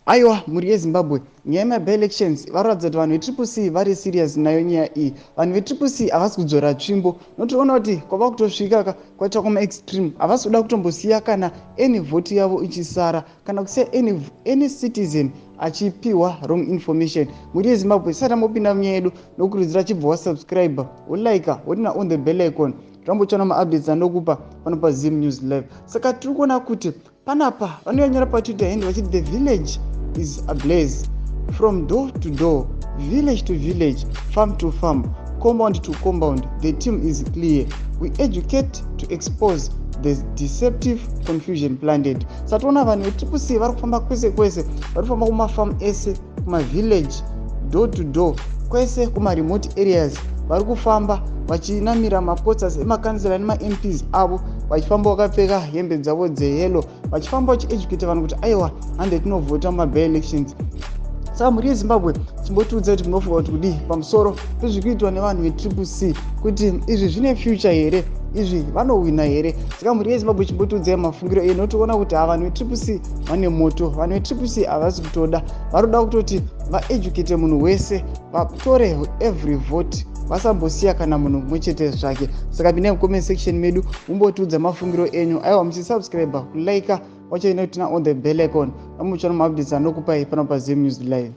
Aiwa, mhuri yeZimbabwe, nyaya yemaby-elections varatidza kuti vanhu veTriple C vari serious nayo nyaya iyi. Vanhu veTriple C havasi kudzora tsvimbo. Notoona kuti kwava kutosvika ka kwaita kwamaextreme, havasi kuda kutombosiya kana any vote yavo ichisara, kana kusiya any citizen achipiwa wrong information. Mhuri yeZimbabwe, tisati tambopinda munyaya yedu, nokurudzira chibva wasubscribe, wolike, woturn on the bell icon, tambotsvana maupdates andokupa pano paZim News Live. Saka tiri kuona kuti panapa vanonyora paTwitter handle vachiti, "The village is ablaze. From door to door, village to village, farm to farm, compound to compound, the theme is clear: we educate to expose the deceptive confusion planted." Satoona vanhu veTriple C vari kufamba kwese kwese, vari kufamba kumafarm ese, kumavillage, door to door, kwese kumaremote areas. Vari kufamba vachinamira maposters emakansela nemaMPs avo, vachifamba vakapfeka hembe dzavo dzeyellow, vachifamba vachieducata vanhu kuti aiwa, hande tinovhota mumaby-elections. Saka mhuri yeZimbabwe, chimbotiudza kuti munofunga kuti kudii pamusoro pezviri kuitwa nevanhu veTriple C, kuti izvi zvine future here? Izvi vanohwina here? Saka mhuri yeZimbabwe, chimbotiudzai mafungiro enyu. Notoona kuti ha, vanhu veTriple C vane moto. Vanhu veTriple C havasi kutoda, vari kuda kutoti vaeducate munhu wese, vatore every vote, vasambosiya kana munhu mumwe chete zvake. Saka pindai mucomment section medu, mumbotiudza mafungiro enyu. Aiwa, muchisubscribe, kulike, wachaina kuturn on the bell icon, amuchana maupdates anokupai pano paZim News Live.